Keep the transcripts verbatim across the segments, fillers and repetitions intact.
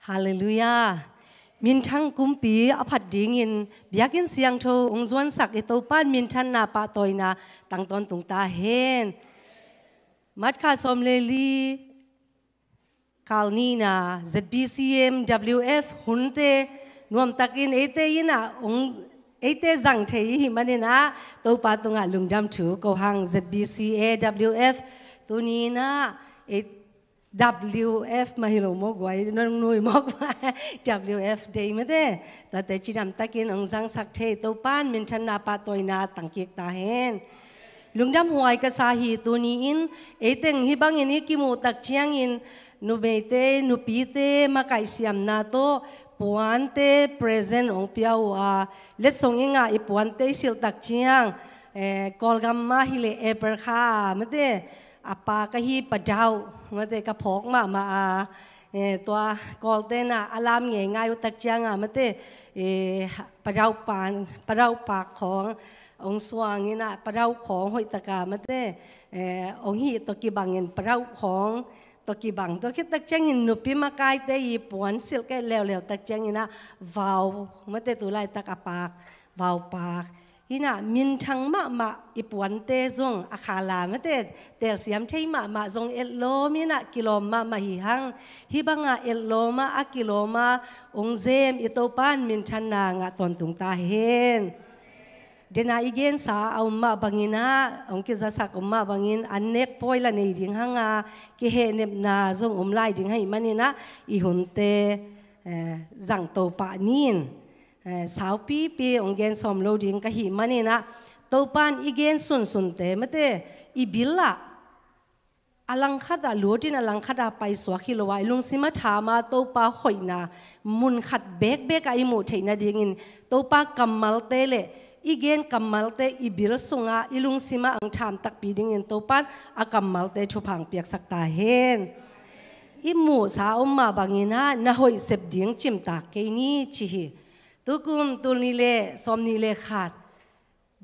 Halleluiah. Minthang kumpi a phat dingin biakinn siangtho hong zuansak i Topa in minthanna pahtawina tang tawntung ta hen. March kha sawm le li, kal nihna, Z B C M W F hunte nuamtakin eite in ah hong, eite zang thei i hih manin ah Topa tungah lungdam thu ko hang. Z B C A W F tuni in ah ei W F mah hi lo maw, guai, nong nui mawk mah. W F Day mate, tate cidamtakin hong zangsak thei Topa in minthanna pahtawina tangkik ta hen. Lungdamhuai ka sa hi. Tuni-in eiteng hih bangin i kimuh tak ciangin numeite, nupite makaihsiamna tawh puante present hong pia uh a, letsong i ngah i puante i silh tak ciang, eh, Kawlgam mah hileh April kha mate, a pak ahi padauh mate, ka phawk mahmah a, eh, tua Kawlte in ah a lam ngeingai uh tak ciang a mate, eh, padauh pan, padauh pak khawng hong suang in ah, padauh khawng hoihtaka mate, eh, hong hih tawh kibangin padauh khawng tawh kibang. Tua khit tak ciangin nupi makaite i puan silh kei leuleu tak ciangin ah vau mate, tu laitak a pak, vau pak. Hi in ah minthang mahmah i puante zong a khala mate, telsiam thei mahmah zong etlawm in ah kilawm mahmah hi hang. Hih banga etlawm a, a kilawm a hong zem i Topa in minthanna ngah tawntung ta hen. Dena i gensa a om mah bangin ah, hong kizasak om mah bangin an nek pawi la nei ding hang a, kihehnepna zong om lai ding ahih manin ah i hunte, eh, zangto pah ni in, eh, saupipi hong gen sawm lo ding ka hih manin ah, Topa in i gen sunsunte mate, i bil ah a langkhat ah lut in a langkhat ah paisuak hi lo a, i lungsim a tham a Topa hoihna mun khat bekbek ah i muh theih nadingin Topa kammalte le i gen kammalte i bil sungah, i lungsim ah hong tham takpi dingin Topa in a kammalte thupha hong piaksak ta hen. I muhsa a om mah bangin ah na hoih sep ding cimtak kei ni ci hi. Tukum tul nih le sawm nih le khat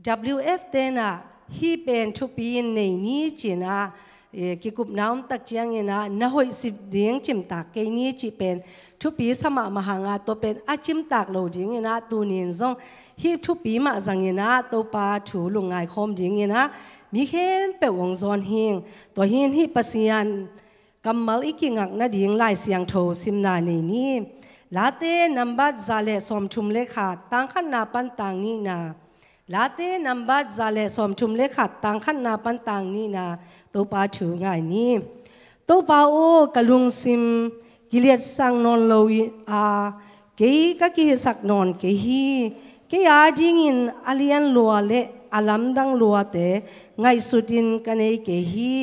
W F te in ah hih pen thupi in nei ni ci in ah, eh, kikupna om tak ciangin ah na hoih sep ding cimtak kei ni cih pen thupi sa mahmah hang a, tua pen a cimtak lo dingin ah tuni in zong hih thupi mah zangin ah Topa thu lungngai khawm dingin ah mi khempeuh hong zawn hing. Tua hi in hih Pasian kammal i kingak nading Lai Siangtho simna nei ni. Late nambat za le sawmthum le khat, tang khatna pan tang nihna. Late nambat za le sawmthum le khat, tang khatna pan tang nihna, Topa thu ngai ni. Topa aw, ka lungsim kiliatsak nawn lo a, kei ka kihisak nawn kei hi. Kei a dingin a lian lua le a lamdang luate ngaihsut in ka nei kei hi.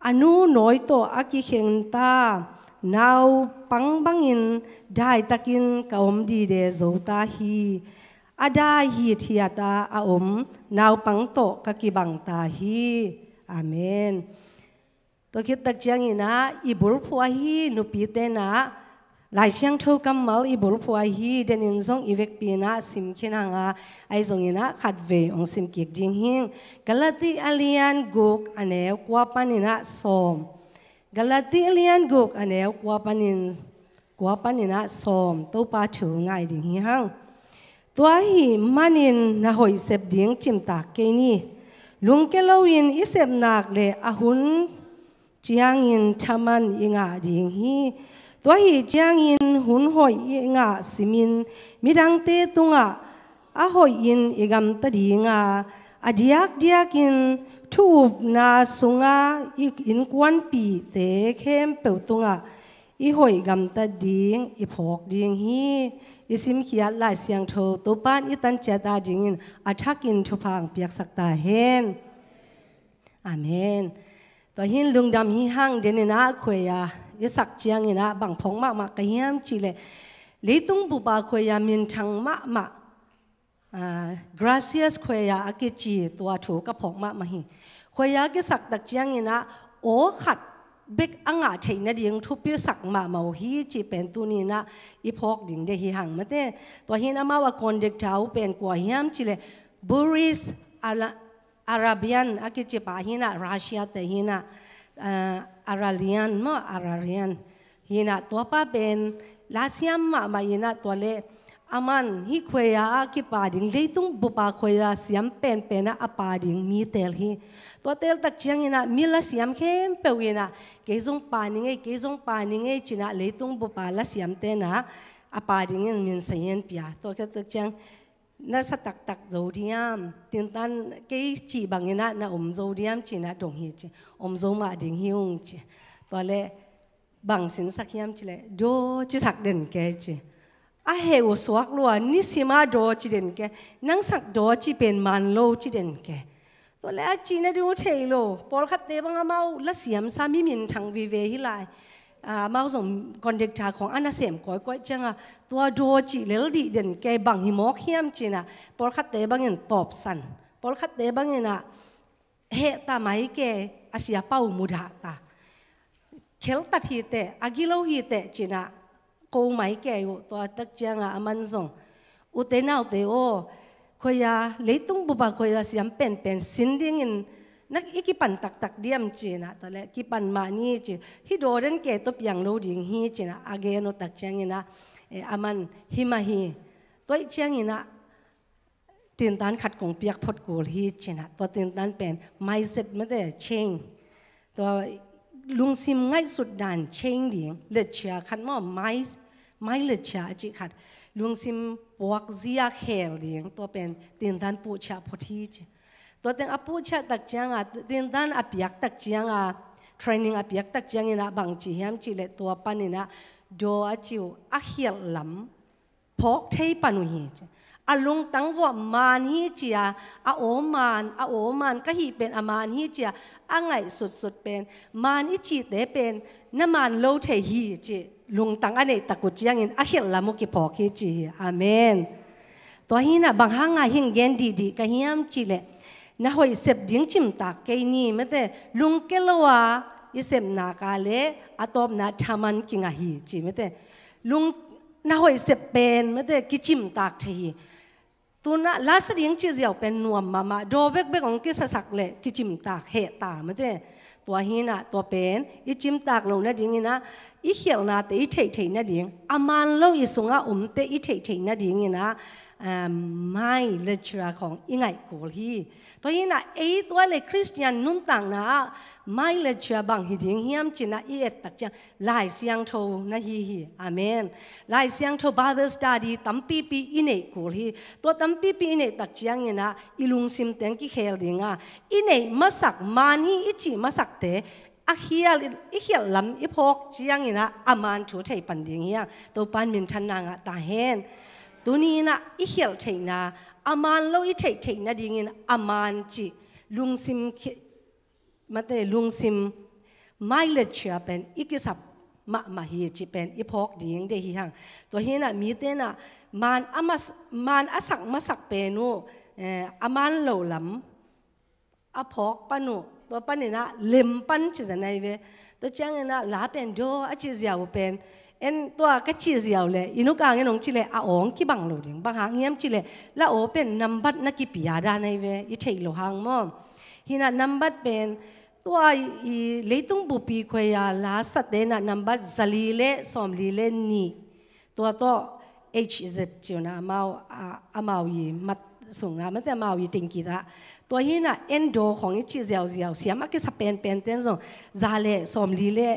A nu nawi tawh a kikheng ta naupang bangin daitakin ka om dide zo ta hi. A dai hithiat a a om naupang tawh ka kibang ta hi. Amen. Tua khit tak ciangin ah i bulphuh ahi nupite in ah Lai Siangtho kammal i bulphuh ahi, denin zong i vekpi in ah sim khin hang a, ahi zongin ah khatvei hong sim kik ding hing. Galati a lian guk a neu kua panin ah sawm. Galati a lian guk a neu kua panin, kua panin ah sawm, Topa thu ngai ding hi hang. Tua ahih manin na hoih sep ding cimtak kei ni. Lungke loin i sep nak le a hun ciangin thaman i ngah ding hi. Tua ahih ciangin hun hoih i ngah simin midangte tungah a hoihin i gamta ding a, a diakdiakin thu upna sunga i innkuanpihte khempeuh tungah i hoih gamta ding i phawk ding hi. I simkhiat Lai Siangtho Topa in i tanciat a dingin a thakin thupha hong piaksak ta hen. Amen. Tua hi in lungdam hi hang. Denin ah khuaia i sak ciangin ah bang phawk mahmah ka hiam cih leh, leitung bup a khuaia minthang mahmah, ah, Gracias khuaia a kici tua thu ka phawk mahmah hi. Khuaia a kisak tak ciangin ah aw khat bek a ngah theih nading thupi sak mahmah uh hi cih pen tuni in ah i phawk ding deih hi hang mate. Tua hi in amau a conductor uh pen kua hiam cih leh Boris Ala-, Arabian a kici pa hi in ah, Russia te hi in ah, ah, Aralian maw, Aralian. Hi-in ah tua pa pen la siam mahmah hi-in ah, tua leh aman hih khuai-a a kipa ding, leitung bup a khuai-a siam penpen ah a pa ding mi teel hi. Tua teel tak ciangin ah mi la siam khempeuh in ah, "Kei zong pa ning ei, kei zong pa ning ei," ci-in ah leitung bup a la siamte'n ah a pa dingin min sayin pia. Tua khit tak ciang, "Na sa taktak zo diam? Tintan kei cih bangin ah na om zo diam?" ci-in ah dong hi ci. "Om zo mah ding hi ung," ci. Tua leh, "Bang sinsak hiam?" ci leh, "Daw cisak den ke," ci. "A heh uh suak lua, nisim a daw ci den ke. Nang sak daw cih pen man lo ci den ke." Tua leh a cihna ding uh thei lo. Pawlkhatte bang amau la siamsa mi minthang vive hi lai. Ah, amau zong conductor khawng a nasem kawikawi ciangah, "Tua daw cih lel dih den ke, bang hi mawk hiam?" ci-in ah pawlkhatte bangin tawpsan. Pawlkhatte bangin ah, "Heh ta mai ke, a siapa uh mudah ta. Kheltat hi teh, a gilo hi teh," ci-in ah ko mai ke uh. Tua tak ciangah aman zong, "Ute naute aw, khuai-a, leitung bup a khuai-a siam penpen sin dingin na i kipan taktak diam?" ci-in ah, tua leh, "Kipan mah ni," ci. "Hih daw den ke tawh piang lo ding hi," ci-in ah a gen uh tak ciangin ah, eh, aman, "Hi mah hi." Tua ahih ciangin ah tintan khat kong piak phot kul hi, ci-in ah. Tua tintan pen mindset, mate, change. Tua lungsim ngaihsut dan change ding, letchia khat maw, mind, mind letchia a cih khat. Lungsim puakzia khel ding, tua pen tintan puhcia phot hi, ci. Tua teng a puhcia tak ciangah, tintan a piak tak ciangah, training a piak tak ciangin ah bang ci hiam cih leh, tua panin ah daw a cih uh a khialh lam phawk thei pan uh hi, ci. A lungtang vuah man hi ci-a, a aw man, a aw man ka hih pen a man hi ci-a, a ngaihsutsut pen, man i cihte pen na man lo thei hi, ci. Lungtang a neih tak uh ciangin a khialh lam uh kiphawk hi, ci hi. Amen. Tua hi-in ah bang hanga hih gen dihdih ka hiam cih leh, na hoih sep ding cimtak kei ni, mate, lungkia lo a i sep nak leh a tawpna thaman kingah hi, ci, mate. Lung, na hoih sep pen, mate, kicimtak thei hi. Tu-in ah la sa ding cih ziau pen nuam mahmah, daw bekbek hong kisasak leh kicimtak heh ta, mate. Tua hi-in ah tua pen i cimtak loh nadingin ah, i khialhnate i theihtheih nading, a man lo i sungah omte i theihtheih nadingin ah, um, mind letchia khawng i ngaih kul hi. Tua hi-in ah ei tua leh Khristian nuntakna ah mind letchia bang hi ding hiam ci-in ah i et tak ciang, Lai Siangtho na hi hi. Amen. Lai Siangtho Bible study tampipi i neih kul hi. Tua tampipi i neih tak ciangin ah i lungsim teng kikhel ding a, i neih masak, man hi i cih masakte a khial, i khialh lam i phawk ciangin ah a man thu thei pan ding hi hang. Topa'n minthanna ngah ta hen. Tuni-in ah i khialh theihna, a man lo i theihtheih nadingin a man cih lungsim khi-, mate, lungsim mind letchia pen i kisap mahmah hi cih pen i phawk ding deih hi hang. Tua hi-in ah mite'n ah man a mas-, man a sak masak pen uh, eh, a man lo lam a phawk pan uh, tua panin ah lem pan ci zen ahi ve. Tua ciangin ah la pen daw a cih ziau uh pen, en, tua ka cih ziau leh, i nu kang in hong cih leh a awng kibang lo ding. Bang hang hiam cih leh, la aw pen nambat na kipia dan ahi ve, i theih loh hang maw. Hi-in ah nambat pen, tua i, i leitung bup i khuai-a la sate'n ah nambat zali leh sawmli leh nih, tua tawh H Z ci-in ah amau, a, amau i mat sungah, mate, amau i tengkit ah. Tua hi-in ah en daw khawng i cih ziauziau, siam a kisa penpente'n zong za leh sawmli leh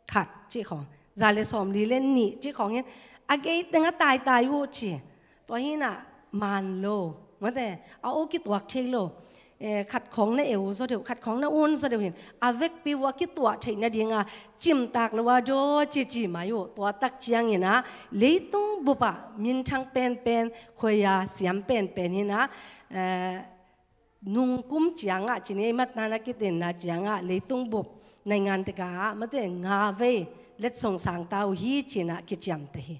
khat cih khawng, za leh sawmli leh nih cih khawng hi-in, a gei teng a taitai uh ci. Tua hi-in ah man lo, mate, a aw kituak thei lo. Eh, khat khawng na eu zaw deuh, khat khawng na un zaw deuh hi-in, a vekpi uh a kituah theih nading a cimtak lo a daw cici mai uh. Tua tak ciangin ah leitung bup ah minthang penpen, khuai-a siam penpen hi-in ah, eh, nungkum ciangah, ci ni, ei matna na kitenna ciangah leitung bup naingan teka ah, mate, nga vei letsong sang ta uh hi ci-in ah kiciamteh hi.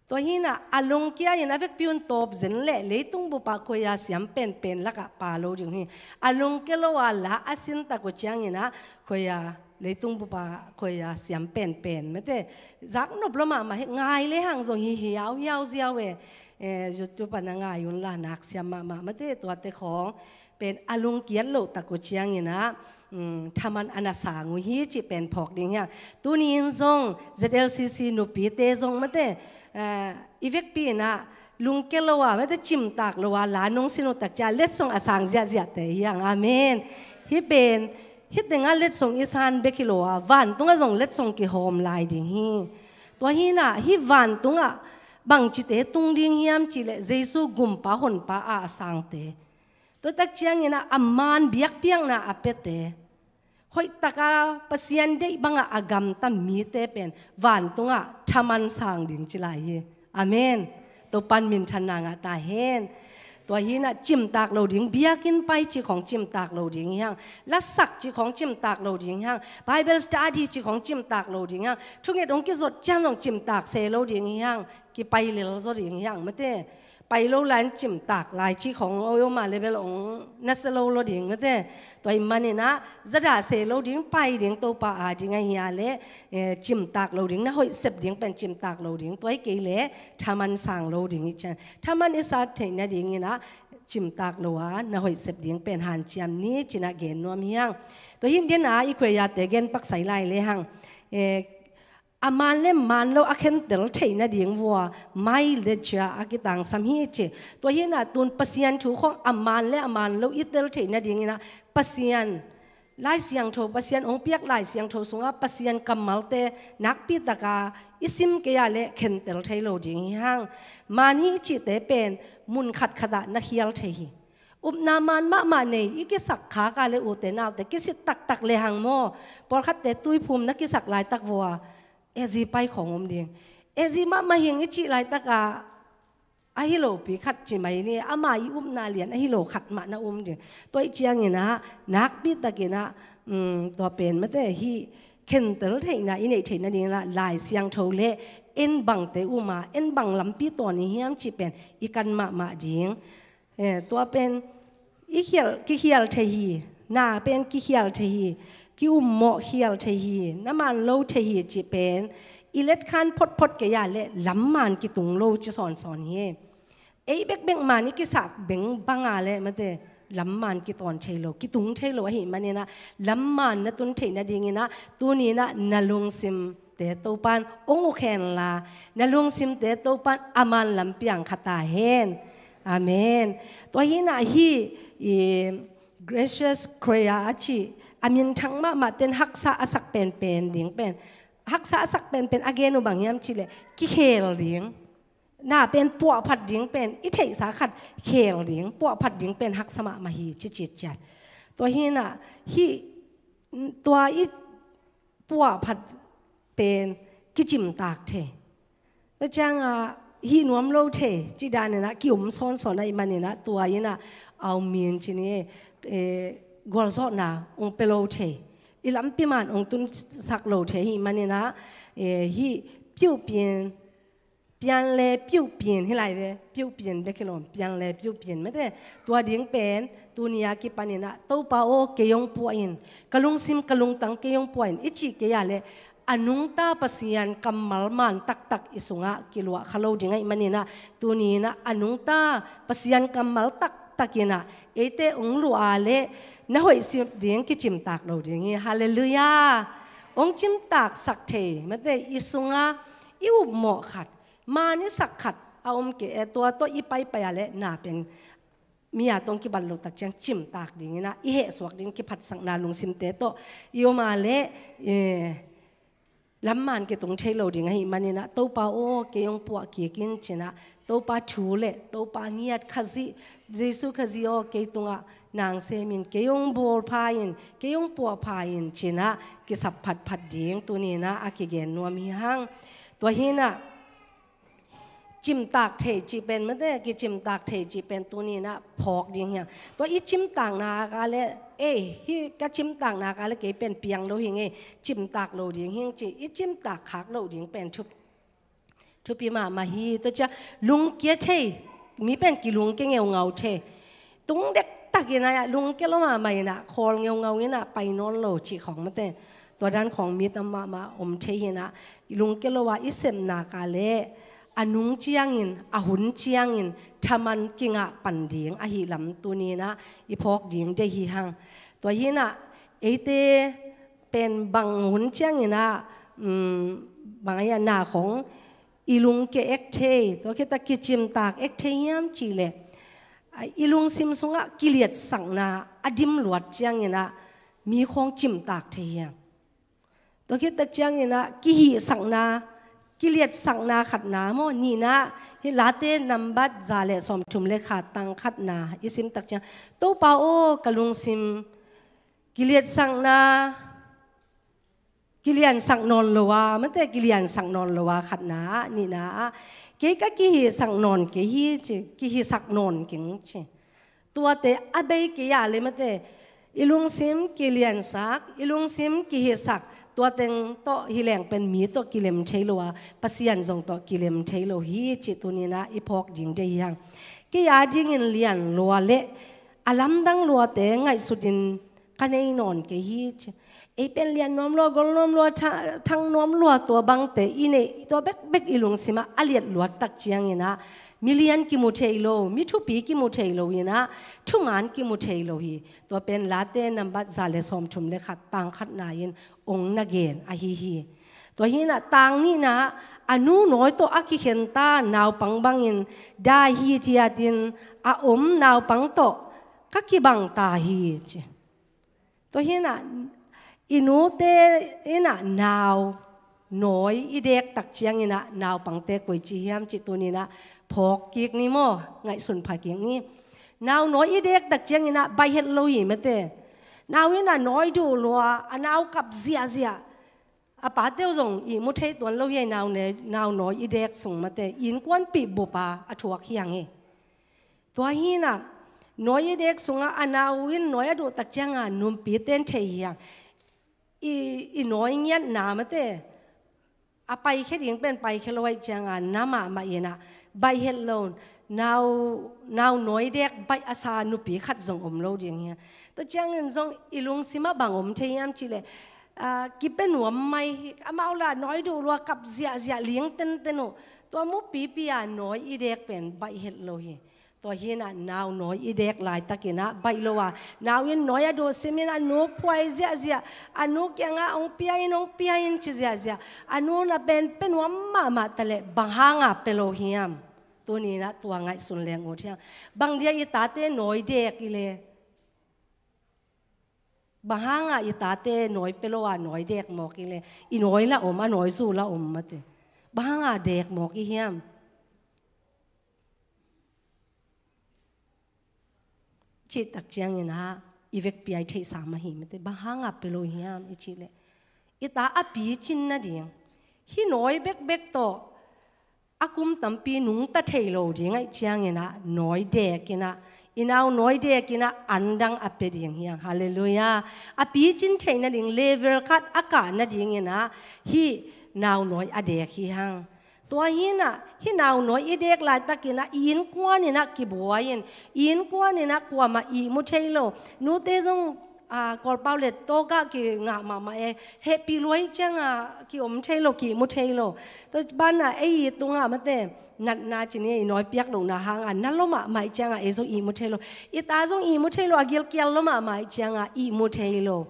Tua hi-in ah a lungkia-in a vekpi un tawp zen leh leitung bup ah khuai-a siam penpen lakah pha lo ding hi. A lungkia lo a la a sin tak uh ciangin ah khuai-a, leitung bup ah khuai-a siam penpen, mate, zak nop lo mahmah hi. Ngai lehang zong hi hiauhiau ziau e. Eh, YouTube ah na ngai un la, nak siam mahmah, mate, tuate khawng. pen a lungkiat loh tak uh ciangin ah, um, thaman a na sang uh hi cih pen phawk ding hiang. Tuni in zong Z L C C nupite zong mate, eh, i vekpi in ah lungkia lo a, mate cimtak lo a, la nong sin uh tak ciang letsong a sang ziahziahte hiang. Amen. Hih pen, hih tengah letsong i san bek hi lo a, vantungah zong letsong kihawm lai ding hi. Tua hi in ah, hih vantungah bangcite tung ding hiam cih leh Jesu gumpa honpa a a sangte. Tua tak ciangin ah a maan biakpiakna a piate, hoihtaka Pasian deih bangah a gamta mite pen vantungah thaman sang ding ci lai hi. Amen. Topa'n minthanna ngah ta hen. Tua hi in ah cimtak lo ding, biakinn pai cih khawng cimtak lo ding hiang, lasak cih khawng cimtak lo ding hiang, Bible study cih khawng cimtak lo ding hiang, thunget hong kizot ciang zong cimtak se lo ding hiang, kipai lel zaw ding hiang mate. Pai lo lai in cimtak lai cih khawng om a, level hong na se lo lo ding mate. Tua ahih manin ah zadah se lo ding, pai ding, Topa a ding ahi a leh, eh, cimtak lo ding, na hoih sep ding pen cimtak lo ding, tua hi kei leh thaman sang lo ding hi cian. Thaman i sat theih nadingin ah cimtak lo a na hoih sep ding pen hanciam ni ci in ah gen nuam hiang. Tua hi in den a i khuaiate gen pak sai lai lehang, eh, a maan le maan lo a khentel theih nading vua, mileage a kitangsam hi ci. Tua hi in ah tun Pasian thu khawng a maan le a maan lo i tel theih nadingin ah Pasian, Lai Siangtho, Pasian hong piak Lai Siangtho sungah Pasian kammalte nakpitaka i sim kei a leh khentel thei lo ding hi hang. Maan hi i cihte pen mun khatkhat ah na khial thei hi. Upna maan mahmah nei i kisak khak a leh, ute naute, kisit taktak lehang maw, pawlkhatte tuiphum na kisak laitak vua, ezi pai khawng om ding. Ezi mahmah hing i cih laitakah, ahi lopi khat ci mai ni, ama i upna lian ahi lo khat mah na um ding. Tua ahih ciangin ah, nakpitakin ah, um, tua pen mate hih khentel theihna i neih theih nadingin ah Lai Siangtho le en bangte um a, en bang lampi tawn i hiam cih pen i kan mahmah ding. Eh, tua pen i khial, kikhial thei hi, na pen kikhial thei hi, ki-ummawh khial thei hi, na maan lo thei hi cih pen i letkhan photphot kei a leh lam maan kitung lo ci sawnsawn hi. Ei bekbek maan i kisak beng bang a leh mate, lam maan kitawn thei lo, kitung thei lo ahih manin ah, lam maan na tun theih nadingin ah, tuni in ah na lungsim te Topa'n hong uk hen la, na lungsimte Topa'n a maan lam piang kha ta hen. Amen. Tua hi in ah hih, i, Gracious Choir a cih, a minthang mahmah ten haksa a sak penpen ding pen, haksa a sak penpen a gen uh bang hiam cih leh, kikhel ding. Na pen puahphat ding pen, i theihsa khat khel ding, puahphat ding pen haksa mahmah hi ci citciat. Tua hi in ah, hih, tua i puahphat pen kicimtak thei. Tua ciangah hih nuam lo thei, cih danin ah ki-um sawnsawn ahih manin ah, tua in ah a om min ci ni, eh, gualzawhna hong pia lo thei. I lampi maan hong tunsak lo thei ahih manin ah, eh, hih piuhpian, pian le piuhpian hi lai ve, piuhpian bek hi lo, pian le piuhpian mate. Tua ding pen, tuni a kipanin ah, Topa aw, kei hong puah in, ka lungsim ka lungtang kei hong puah in, i cih kei a leh, a nungta Pasian kammal maan taktak i sungah kiluah kha lo ding ahih manin ah, tuni in ah a nungta Pasian kammal taktak in ah eite hong luah a leh na hoih sep ding kicimtak lo ding hi. Halleluiah. Hong cimtak sak thei mate, i sungah i upmawh khat, maan i sak khat a om kei, eh, tua tawh i paipai a leh na pen mi a tawh hong kibat loh tak ciang cimtak dingin ah, i hehsuak ding kiphatsakna lungsimte tawh i om a leh, eh, lam maan kitung thei lo ding ahih manin ah, Topa aw, kei hong puah kik in ci in ah, Topa thu le Topa ngiat Khazih, Jesu Khazih aw, kei tungah nang sem in, kei hong bawl pha in, kei hong puah pha in ci in ah, kisap phatphat ding tuni in ah a kigen nuam hi hang. Tua hi in ah, cimtak thei cih pen mate, kicimtak thei cih pen tuni in ah phawk ding hiang. Tua i cimtak nak a leh, ei, hih ka cimtak nak a leh kei pen piang lo hi ing ei, cimtak lo ding hi ing ci, i cimtak khak lo ding pen thup, thupi mahmah hi. Tua ciang lungkia thei, mi pen kilungkia ngeungau thei. Tung dektak in ah, lungkia lo mahmah in ah, khawl ngeungau in ah pai nawn lo cih khawng mate. Tua dan khawng mi tam mahmah om thei hi in ah, lungkia lo a i sep nak a leh, a nung ciangin, a hun ciangin thaman kingah pan ding ahi lam tuni-in ah i phawk ding deih hi hang. Tua hi-in ah eite pen bang hun ciangin ah, um, bang a, na khong i lungke ek thei, tua khit a kicimtak ek thei hiam cih leh, a, i lungsim sungah kiliatsakna a dim luat ciangin ah mi khong cimtak thei hiam? Tua khit tak ciangin ah kihihsakna, kiliatsakna khatna maw, nihna, hih Late nambat za le sawmthum le khat, tang khatna i sim tak ciang, Topa aw, ka lungsim kiliatsakna, kiliansak nawn lo a, mate, kiliansak nawn lo a khatna ah, nihna ah, kei ka kihihsak nawn kei hi ci, kihihsak nawn keng ci. Tuate a bei kei a le, mate, i lungsim kiliansak, i lungsim kihihsak, tua teng tawh hi leng pen mi tawh kilem thei lo a, Pasian zong tawh kilem thei lo hi cih tuni-in ah i phawk ding deih hi hang. Kei a dingin lian lua le a lamdang luate ngaihsutin ka nei nawn kei hi ci. Ei pen lian nuam lua, gol nuam lua, tha-, thang nuam lua, tua bangte i neih, tua bekbek i lungsimah a liat luat tak ciangin ah mi lian kimu thei lo, mi thupi kimu thei lo in ah, thuman kimu thei lo hi. Tua pen Late nambat za le sawmthum le khat, tang khatna in ong na gen ahi hi. Tua hi-in ah tang nihna ah, a nu nawi tawh a kikhen ta naupang bangin dai hithiatin a om naupang tawh ka kibang ta hi ci. Tua hi-in ah i nute in ah nau nawi i dek tak ciangin ah naupangte koici hiam cih tuni-in ah phawk kik ni maw, ngaihsun pha kik ni. Nau nawi i dek tak ciangin ah baih het lo hi, mate. Nau in ah nawi duh lua, a nau kap ziahziah. A pate uh zong ihmu thei tuan lo hi, nau ne, nau nawi i dek sung, mate, innkuanpih bup a a thuak hi hang hi. Tua hi-in ah nawi i dek sungah a nau in nawi a duh tak ciangah numpite in thei hi hang. I, i nawi ngiatna, mate, a paikhia ding pen paikhia lo ahih ciangah na mahmah in ah baih het lo, nau, nau nawi dek baih a sa nupi khat zong om lo ding hi. Tua ciangin zong i lungsimah bang om thei hiam cih leh, a, kipia nuam mai hi, amau lah nawi duh lua, kap ziahziah, ling tenten uh. Tua mupipi a nawi i dek pen baih het lo hi. Tua hi-in ah nau nawi i dek laitakin ah baih lo a, nau in nawi a duh simin a nu phuai ziahziah, a nu kiangah ong pia in, ong pia in ci ziahziah, a nu na pen pia nuam mahmah ta leh bang hanga pia lo hiam? Tuni-in ah tua ngaihsun leng ut hi hang. Bang dia i tate nawi dek i le? Bang hanga i tate nawi pia lo a nawi dek mawk i le? I nawi lah om, a nawi zu lah om, mate. Bang hanga dek mawk i hiam? Cih tak ciangin ah i vekpi-a i theihsa mah hi, mate. Bang hanga pia lo hiam i cih leh, i ta a picin nading, hih nawi bekbek tawh a kum tampi nungta thei lo ding ahih ciangin ah nawi dek in ah, i nau nawi dek in ah an dang a pia ding hi hang. Halleluiah. A picin theih nading, level khat a kah nadingin ah hih nau nawi a dek hi hang. Tua hi-in ah hih nau nawi i dek laitakin ah i innkuan in ah kibuai in, i innkuan in ah kuamah ihmu thei lo. Nute zong, a, Kawlpau le tawkah kingah mahmah e, hehpih lua ahih ciangah ki-om thei lo, ki-ihmu thei lo. Tua banah ei i tungah, mate, natna ci ni, i nawi piak lohna hangah na lua mahmah ahih ciangah ei zong ihmu thei lo. I ta zong ihmu thei lo, a gilkial lua mahmah ahih ciangah ihmu thei lo.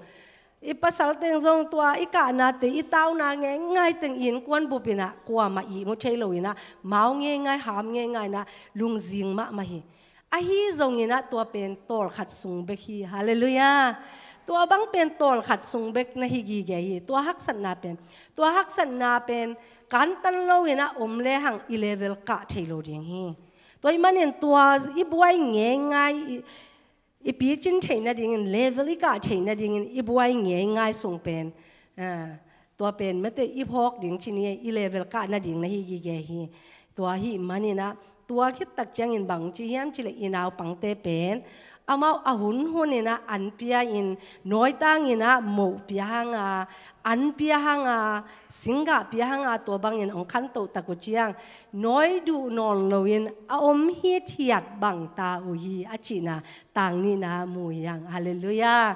I pasal teng zong tua i kahnate, i tauna ngeingai teng i innkuan bup in ah kuamah ihmu thei lo in ah, mau ngeingai, ham ngeingai in ah lungzing mahmah hi. Ahi zongin ah tua pen tawlkhat sung bek hi. Halleluiah. Tua bang pen tawlkhat sung bek na hi gige hi. Tua haksatna pen, tua haksatna pen kantan lo in ah om lehang i level kah thei lo ding hi. Tua ahih manin tua i buai ngeingai, i, i picin theih nadingin, level i kah theih nadingin i buai ngeingai sung pen, a, tua pen, mate, i phawk ding ci ni, i level kah nading na hi gige hi. Tua ahih manin ah, tua khit tak ciangin bang ci hiam cih leh, i naupangte pen amau a hunhun in ah an pia in, nawitang in ah moh pia hanga, an pia hanga, singgah pia hanga, tua bangin ong khantoh tak uh ciang, nawi duh nawn loin a om hithiat bang ta uh hi, a cihna tang nihna mu hi hang. Halleluiah.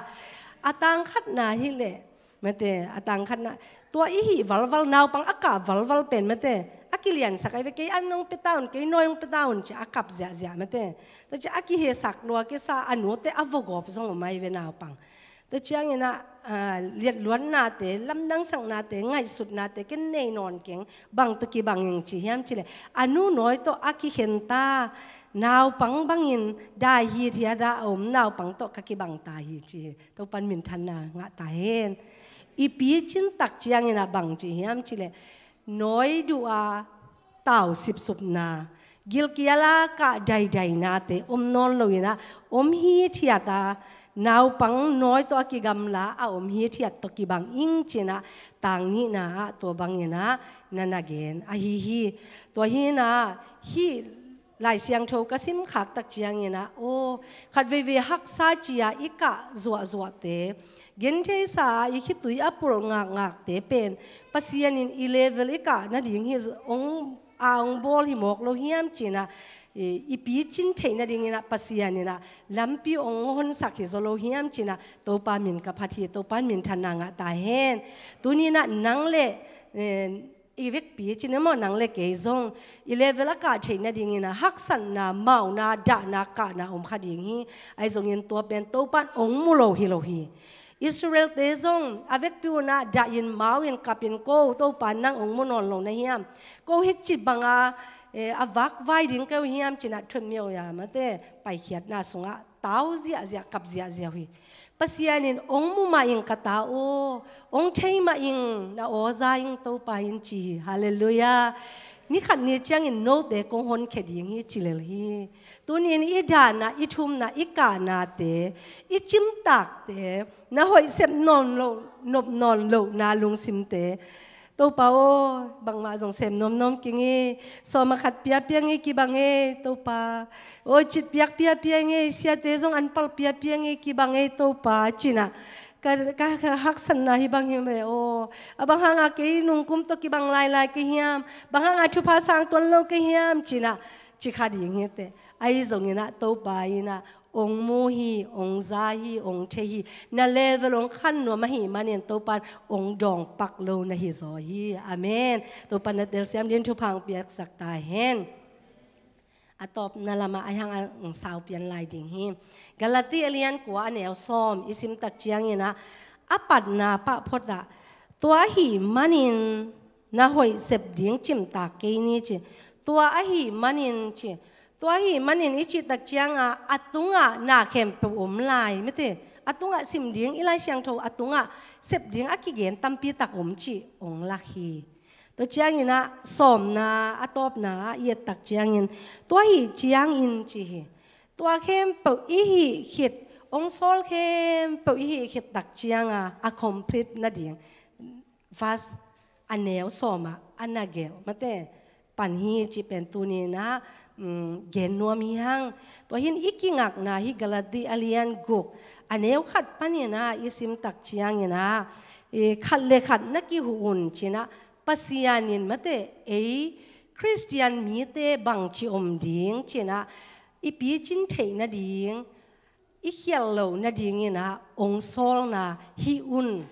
A tang khatna hi leh, mate, a tang khatna, tua i hih valval, naupang a kah valval pen, mate, a kiliansak ahi ve, kei an hong pia ta un, kei nawi hong pia ta un ci a kap ziahziah mate. Tua ci a kihesak lua kisa a nute a vogawp zong om ahi ve naupang. Tua ciangin ah, ah, liatluatnate, lamdangsaknate, ngaihsutnate ken nei nawn keng, bang tawh kibang ing ci hiam cileh, a nu nawi tawh a kikhen ta, naupang bangin dai hithiat a om naupang tawh ka kibang ta hi ci hi. Topan minthanna ngah ta hen. I picin tak ciangin ah bang ci hiam cileh, nawi duh a tau sipsupna, gilkial a kah daidainate om nawn loin ah om hithiat a, naupang nawi tawh a kigamla a om hithiat tawh kibang ing ci-in ah, tang nihna ah tua bangin ah na na gen ahi hi. Tua hi-in ah hih Lai Siangtho ka simkhak tak ciangin ah, aw, khat veivei haksa ci-a i kah zuahzuahte, gentheisa a i khitui a pulh ngakngakte pen Pasian in i level i kah nading hi, hong, a hong bawl hi mawk lo hiam ci-in ah, i, i picin theih nadingin ah Pasian in ah lampi hong honsak hi zaw lo hiam ci-in ah, Topa min ka phat hi, Topa minthanna ngah ta hen. Tuni-in ah nang le, eh, i vekpi cin emaw, nang le kei zong i level a kah theih nadingin ah haksatna, mauna, dahna, kahna om kha ding hi. Ahi zongin tua pen Topan hong mu lo hi lo hi. Israel-te zong a vekpi un ah dah in, mau in, kap in, ko Topa nang hong mu nawn lo na hiam? Ko hih ci banga, eh, a vakvai ding ka hi uh hiam ci-in ah thunmiau ya mate, paikhiatna sungah tau ziahziah, kap ziahziah uh hi. Pasian in hong mu mah ing ka ta aw, hong thei mah ing, na aw za ing Topa in ci hi. Halleluiah. Ni khat ni ciangin note kong honkhia ding hi ci lel hi. Tuni-in i dahna, i thumna, i kahnate, i cimtakte, na hoih sep nawn loh, nop nawn lohna lungsimte, Topa aw, bangmah zong sem nuamnuam keng e, sawm ah khat piapia ngei kibang e Topa. Aw, citpiak piapia ngei, siate zong an palh piapia ngei kibang e Topa, ci-in ah ka, ka, ka haksatna hih bang hi ve aw. A bang hanga kei nungkum tawh kibang lailai ka hiam? Bang hanga thupha sang tuan lo ka hiam? Ci-in ah ci kha ding hi teh. Ahi zongin ah Topa in ah hong mu hi, hong za hi, hong thei hi. Na level hong khan nuam ahih manin Topan hong dawngpak lo na hi zaw hi. Amen. Topan na telsiam dingin thupha hong piaksak ta hen. A tawpna lamah a hiang a hong sau pian lai ding hi. Galati a lian kua a neu sawm i sim tak ciangin ah, a patna pah phot ah, tua ahih manin na hoih sep ding cimtak kei ni ci. Tua ahih manin ci. Tua ahih manin i cih tak ciangah a tungah na khempeuh om lai mate. A tungah sim ding, i Lai Siangtho a tungah sep ding a kigen tampi tak om cih hong lak hi. Tua ciangin ah sawmna a tawpna ah i et tak ciangin, tua ahih ciangin ci hi. Tua khempeuh i hih khit, hong sawl khempeuh i hih khit tak cianga a complete nading, verse a neu sawm ah a na gelh mate pan hi cih pen tuni-in ah, um, gen nuam hi hang. Tua hi-in i kingakna hih Galati a lian guk a neu khat panin ah i sim tak ciangin ah, i khat le khat na kihuh un ci-in ah, Pasian in mate, ei Khristian mite bangci om ding ci-in ah i picin theih nading, i khial loh nadingin ah hong sawlna hi un.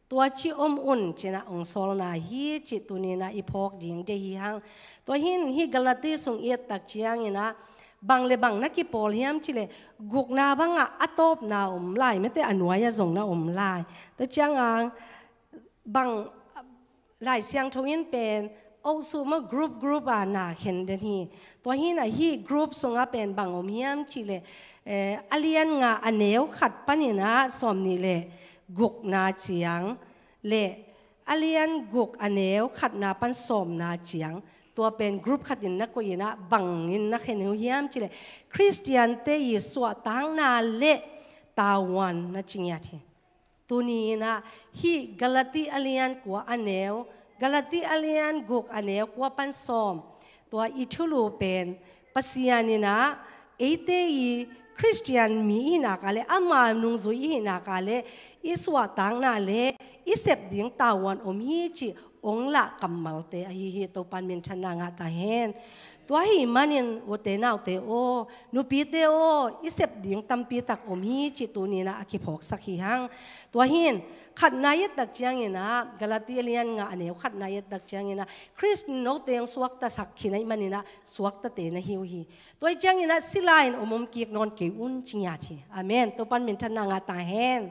Tua ci om un ci-in ah hong sawlna hi cih tuni-in ah i phawk ding deih hi hang. Tua hi-in hih Galati sung i et tak ciangin ah bang le bang na kipawl hiam cih leh, gukna bangah a tawpna om lai mate, a nuai-ah zong na om lai. Tua ciangah bang, Lai Siangtho in pen, oh, su maw, group group a na khen den hi. Tua hi-in ah hih group sungah pen bang om hiam cih leh, eh, a lian nga a neu khat panin ah sawmnih le gukna ciang le a lian guk a neu khatna pan sawmna ciang, tua pen group khatin na koih in ah bangin na khen uh hiam cih leh, Khristiante i suahtakna le tavuan na ci ngiat hi. Tuni-in ah hih Galati a lian kua a neu, Galati a lian guk a neu kua pan sawm, tua i thulu pen Pasian in ah eite i Khristian mi i hih nak leh, ama nungzui i hih nak leh, i suahtakna le i sep ding tavuan om hi cih ong lah kammalte ahi hi. Topan minthanna ngah ta hen. Tua ahih manin ute naute aw, nupite aw, i sep ding tampi tak om hi cih tuni-in ah a kiphawksak hi hang. Tua hi-in khatna i et tak ciangin ah, Galati a lian nga a neu khatna i et tak ciangin ah, Khrist in note hong suaktasak khin ahih manin ah suaktate na hi uh hi. Tua ahih ciangin ah sila-in om om kik nawn kei un ci ngiat hi. Amen. Topan minthanna ngah ta hen.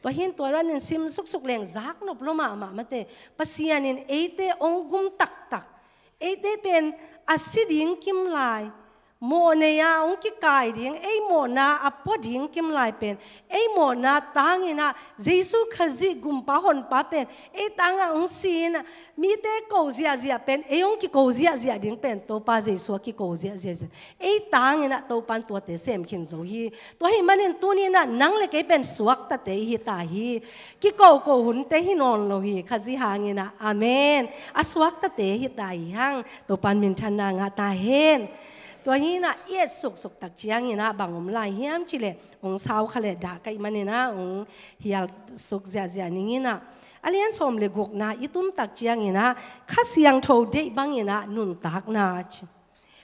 Tua hi-in tua danin sim suksuk leng zaknop lua mahmah mate. Pasian in eite ong gum taktak, eite pen a si ding kimlai, mawh nei-a ong kikai ding, ei mawhna a pua ding kimlai pen, ei mawhna tangin ah Jesu Khazih gumpa honpa pen ei tangah ong si-in ah, mite ko ziahziah pen ei ong kiko ziahziah ding pen Topa Jesu a kiko ziahziah, ei tangin ah Topan tuate sem khin zo hi. Tua ahih manin tuni-in ah nang le kei pen suaktate i hi ta hi. Kikoko hunte hi nawn lo hi, Khazih hangin ah. Amen. A suaktate hi ta hi hang. Topan minthanna ngah ta hen. Tua hi-in ah i et suksuk tak ciangin ah bang om lai hiam cih leh, ong sau kha leh dah ka hih manin ah ong hial suk ziahziah ning in ah, a lian sawm le gukna i tun tak ciangin ah Kha Siangtho deih bangin ah nuntakna ci.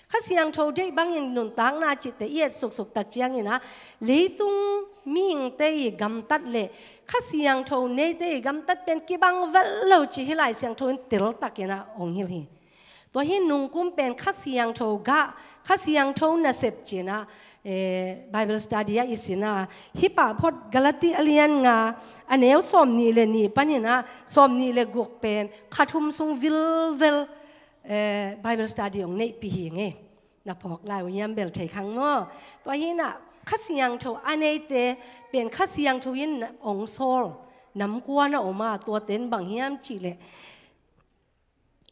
Kha Siangtho deih bangin nuntakna cihte i et suksuk tak ciangin ah, leitung mihingte i gamtat le Kha Siangtho neite i gamtat pen kibang vel lo ci hi Lai Siangtho in teltakin ah ong hilh hi. Tua hi-in nungkum pen Kha Siangtho gah, Kha Siangtho nasep ci-in ah, eh, Bible study ah i sin a, hih pah phot Galati a lian nga a neu sawmnih le nih panin ah sawmnih le guk pen kha thum sung vilvel, eh, Bible study ong neihpih hi ing ei. Na phawk lai uh hiam, bel thei khang maw? Tua hi-in ah Kha Siangtho a neite pen Kha Siangtho in ong sawl nam kua na om a, tuate in bang hiam cih leh,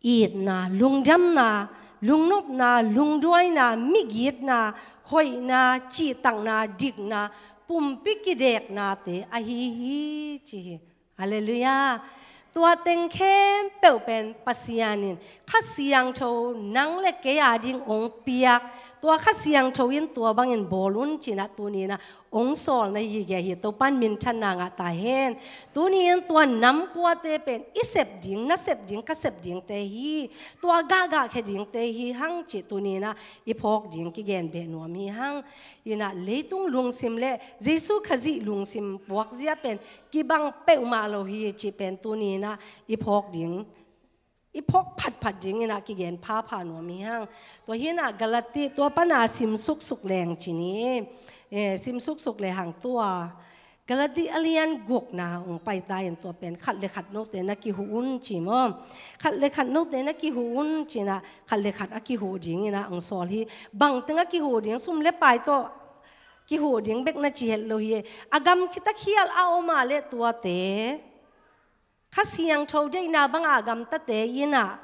itna, lungdamna, lungnopna, lungduaina, migitna, hoihna, cihtakna, dikna, pumpi kideknate ahi hi ci hi. Halleluiah. Tua teng khempeuh pen Pasian in Kha Siangtho nang le kei a ding ong piak, tua Kha Siangtho in tua bangin bawl un ci-in ah tuni-in ah ong sawl na hi gige hi. Topan minthanna ngah ta hen. Tuni-in tua nam kuate pen i sep ding, na sep ding, ka sep dingte hi. Tua gahgah khe dingte hi hang cih tuni-in ah i phawk ding kigen beh nuam hi hang. In ah leitung lungsim le Jesu Khazih lungsim puakzia pen kibang peuhmah lo hi cih pen tuni-in ah i phawk ding, i phawk phatphat dingin ah kigen phapha nuam hi hang. Tua hi-in ah Galati tua pana sim suksuk leng ci ni. Eh, sim suksuk le hang tua Galati a lian gukna ong pai ta in, tua pen khat le khat note na kihuh un ci maw? Khat le khat note na kihuh un ci-in ah khat le khat a kihuh dingin ah ong sawl hi. Bang teng a kihuh ding, sum le pai tawh kihuh ding bek na ci het lo hi. A gam khit a khial a om a leh tuate Kha Siangtho deihna banga gamtate in ah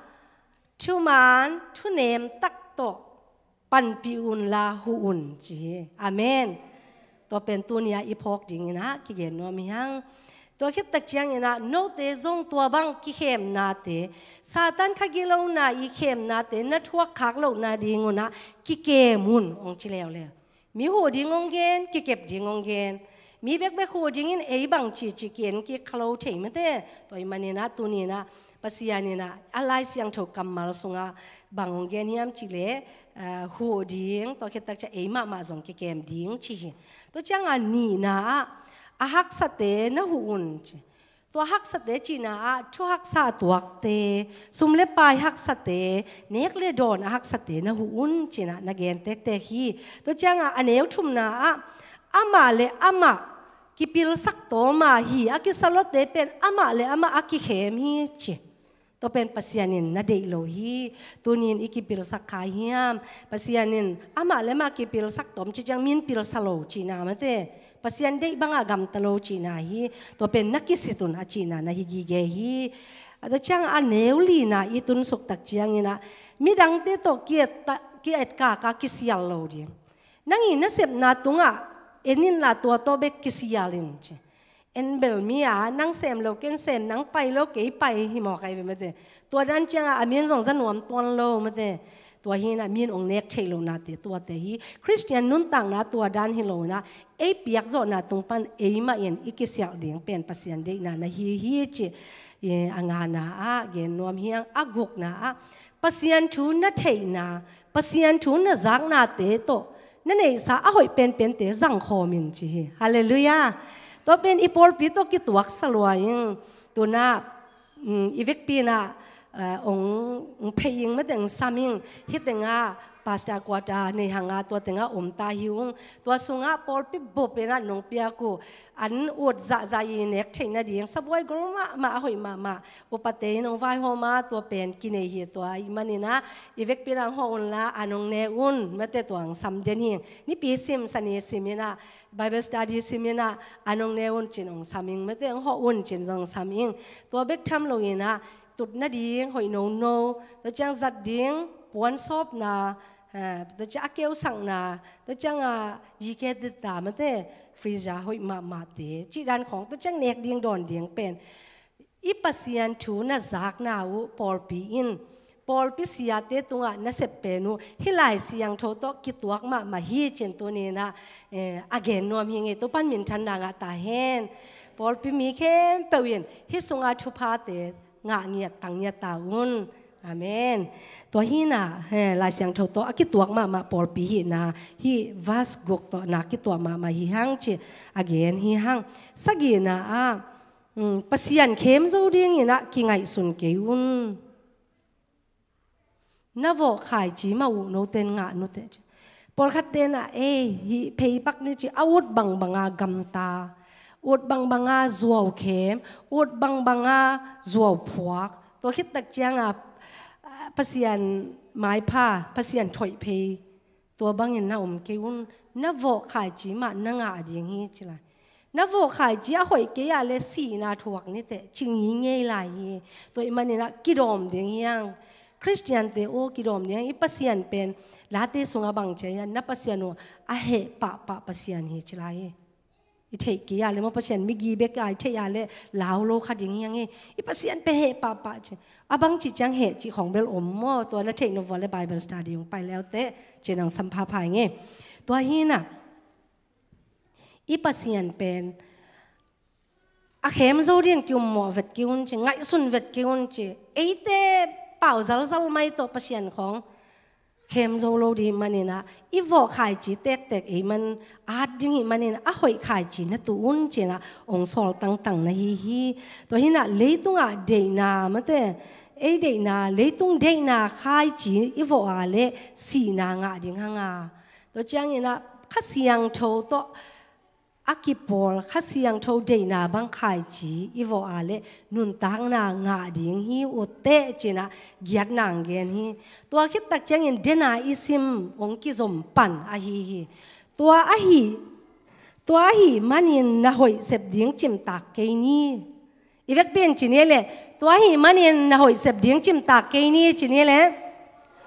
thuman thunem tak tawh panpih unla huh un ci hi. Amen. Tua pen tuni-a i phawk dingin ah kigen nuam hi hang. Tua khit tak ciangin ah note zong tua bang kikhemnate, Satan kha gilona i khemnate na thuak khak lohna dingun ah kikem un ong ci leuleu. Mi huh ding ong gen, kikep ding ong gen. Mi bekbek huh dingin ei bang cici ki-en kik kha lo thei mate. Tua ahih manin ah tuni-in ah Pasian in ah a Lai Siangtho kammal sungah bang ong gen hiam cih leh, ah, huh ding, tua khit tak ciang ei mahmah zong kikem ding ci hi. Tua ciangah nihna ah a haksate na huh un ci. Tua haksate cihna ah thuhaksa a tuakte, sum le pai haksate, nek le dawn a haksate na huh un ci-in ah na gen tektek hi. Tua ciangah a neu thumna ah amah le amah kipilsak tawm a, hi a kisa lote pen amah le amah a kikhem hi ci. Tua pen Pasian in na deih lo hi. Tuni-in i kipilsak kha hiam? Pasian in amah le amah kipilsak tawm ci ciang mi in pilsa lo cihna mate. Pasian deih banga gamta lo cihna hi. Tua pen na kisit un a cihna na hi gige hi. A tua ciang a neu lina i tunsuk tak ciangin ah midangte tawh ki-et ta, ki-et kaka kisial lo ding. Nang i nasepna tungah en inla tua tawh bek kisial in ci. En bel mi a, nang sem lo ken sem, nang pai lo kei pai hi mawk ahi ve mate. Tua dan ciangah a mi in zong za nuam tuan lo mate. Tua hi-in ah mi in ong nek theih lohnate tuate hi. Khristian nuntakna tua dan hi lo-in ah ei piakzawhna tung pan ei mah in i kisialh ding pen Pasian deihna na hi hi ci. A ngana ah gen nuam hi hang, a gukna ah Pasian thu na theihna, Pasian thu na zaknate tawh na neihsa a hoih penpente zang khawm in ci hi. Halleluiah. Tua pen i pawlpi tawh kituaksa lua ing. Tu-in ah i vekpi-in ah ong phei ing, mate, ong sam ing. Hih tengah pastor quarter nei hang a, tua tengah om ta hi ung. Tua sungah pawlpi bup in ah nong piak uh an ut zahzah i nek theih nading, sabuai gol mahmah, a hoih mahmah. Upate in ong vaihawm a, tua pen kinei hi. Tua ahih manin ah i vekpi-in ah hawh unla, an ong ne un, mate, tua ong sam den hi. Nipi sim, Sani sim in ah, Bible study sim in ah, an ong ne un ci-in ong sam ing, mate, ong hawh un ci-in zong sam ing. Tua bek tham lo-in ah tut nading hoih nono, tua ciang zat ding puan sawpna, tua ciang a keusakna, tua ciang a yike dita, mate, freezer hoih mahmahte, cih dan khawng, tua ciang nek ding dawn ding pen i Pasian thu na zakna uh pawlpi in, pawlpi siate tungah na sep pen uh hih Lai Siangtho tawh kituak mahmah hi ci-in tuni-in ah a gen nuam hi ing. Topa'n minthanna ngah ta hen. Pawlpi mi khempeuh in hih sunga thuphate ngah ngiat tang ngiat ta un. Amen. Tua hi-in ah Lai Siangtho tawh a kituak mahmah pawlpi hihna, hih verse guk tawh na kituak mahmah hi hang ci-in a gen hi hang. Sagihna ah Pasian khem zo dingin ah kingaihsun kei un. Na vawh khaici mah uh note'n ngah nuteh ci. Pawlkhatte'n ah, ei, hih phei pak ni ci, a ut bangbanga gamta, ut bangbanga zuau khem, ut bangbanga zuau phuak. Tua khit tak ciang a Pasian maipha, Pasian thoih phei, tua bangin na om kei un. Na vawh khaici mah na ngah ding hi ci lai. Na vawh khaici a hoih kei a leh sihna thuak niteh ci ngingei lai hi. Tua ahih manin ah kidawm ding hi hang. Khristiante aw, kidawm ding hi hang. I Pasian pen Late sungah bang ci hiam, na Pasian uh a heh pahpah Pasian hi ci lai hi. I theih kei a leh maw, Pasian migi bek a i theih a leh lau lo kha ding hi hang hi. I Pasian pen heh pahpah ci. A bangci ciang heh cih khawng bel om maw, tua na theih nop uh a leh Bible study ong pai le uh teh ci-in ong sam phapha ing e. Tua hi-in ah i Pasian pen a khem zo dingin ki-ummawh vet kei un ci, ngaihsun vet kei un ci. Eite pau zalzal mai tawh Pasian khawng khem zo lo ding ahih manin ah, i vawh khaici tektek ei mah at ding ahih manin ah, a hoih khaici na tuh un ci-in ah ong sawl tangtang na hi hi. Tua hi-in ah leitungah deihna, mate, ei deihna, leitung deihna khaici i vawh a leh sihna ngah ding hang a, tua ciangin ah Kha Siangtho tawh a kipawl Kha Siangtho deihna bang khaici i vawh a leh nuntakna ngah ding hi uh teh ci-in ah giatna ong gen hi. Tua khit tak ciangin dena i sim ong kizom pan ahi hi. Tua ahi, tua ahih manin na hoih sep ding cimtak kei ni. I vekpi-in ci ni leh, tua ahih manin na hoih sep ding cimtak kei ni ci ni leh.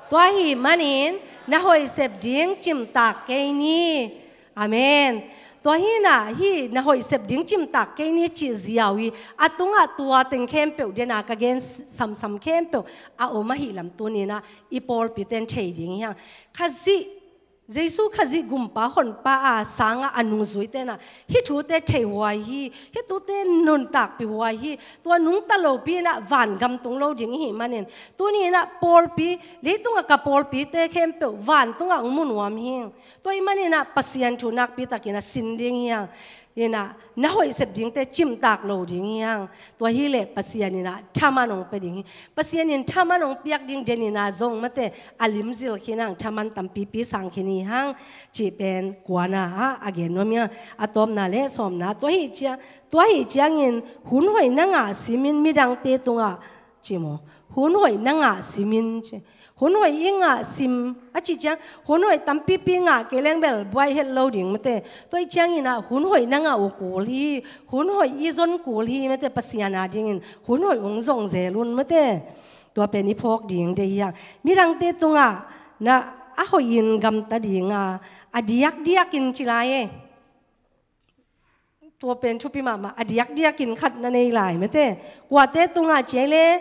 Tua ahih manin na hoih sep ding cimtak kei ni. Amen. Tua hi-in ah hih na hoih sep ding cimtak kei ni cih ziau hi. A tungah tua teng khempeuh, dena ka gen samsam khempeuh a om ahih lam tuni-in ah i pawlpite'n thei ding hi hang. Khazih, Jesu Khazih Gumpa Honpa a sangah a nungzuite'n ah hih thute theihuai hi, hih thute nuntakpihhuai hi. Tua nungta lopi-in ah vangam tung lo ding i hih manin, tuni-in ah pawlpi, leitungah ka pawlpite khempeuh vantungah ong mu nuam hi. Tua ahih manin ah Pasian thu nakpi takin ah sin ding hi hang. In ah na hoih sep dingte cimtak lo ding hi hang. Tua hi leh Pasian in ah thaman ong pia ding hi. Pasian in thaman ong piak ding den in ah zong, mate, a limzil khin hang, thaman tampipi sang khin hi hang cih pen kuana ah a gen nuam hi hang. A tawpna leh sawmna, tua ahih ciang, tua ahih ciangin hun hoih na ngah simin midangte tungah ci maw, hun hoih na ngah simin ci. Hun hoih i ngah sim a cih ciang, hun hoih tampipi ngah kei leng bel buai het lo ding, mate. Tua ahih ciangin ah hun hoih na ngah uh kul hi, hun hoih i zon kul hi, mate, Pasian a dingin hun hoih ong zong zel un, mate. Tua pen i phawk ding deih hi hang. Midangte tungah na a hoihin gamta ding a, a diakdiakin ci lai e. Tua pen thupi mahmah, a diakdiakin khat na nei lai, mate. Kuate tungah ci leh,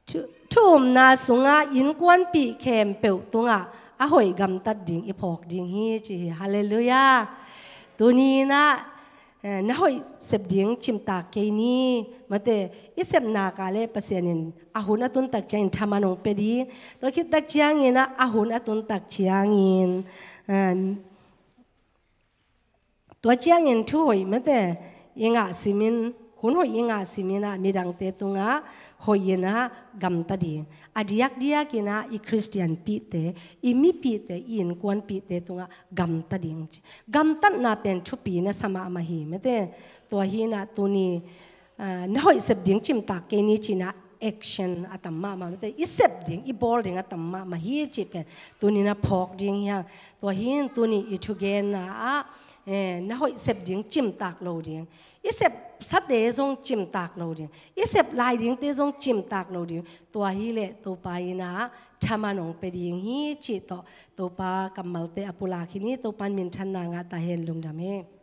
thu, thu umna sungah innkuanpih khempeuh tungah a hoih gamtat ding i phawk ding hi ci hi. Halleluiah. Tuni-in ah Eh, na hoih sep ding cimtak kei ni. Mate, i sepna ka le Pasian in a hun a tuntak ciangin thaman hong pia ding. Tua khittak ciangin ah a hun a tuntak ciangin, eh, tua ciangin thu hoih mate, i ngah simin, hun hoih i ngah simin ah midangte tungah hoih in ah gamta ding. A diakdiak in ah i Khristian pihte, i mipihte, i innkuan pihte tungah gamta ding. Gamtatna pen thupi na sa mahmah hi mate. Tua hi in ah tuni, ah, na hoih sep ding cimtak kei ni ci in ah action a tam mahmah mate. I sep ding, i bawl ding a tam mahmah hi cih pen tuni na phawk ding hi hang. Tua hi in tuni i thugenna ah, eh, na hoih sep ding cimtak lo ding. I sep sate zong cimtak lo ding. I sep lai dingte zong cimtak lo ding. Tua hi leh Topa in ah thaman hong pia ding hi cih tawh Topa kammalte a pulak hi ni. Topa in minthanna ngah ta hen. Lungdam hi.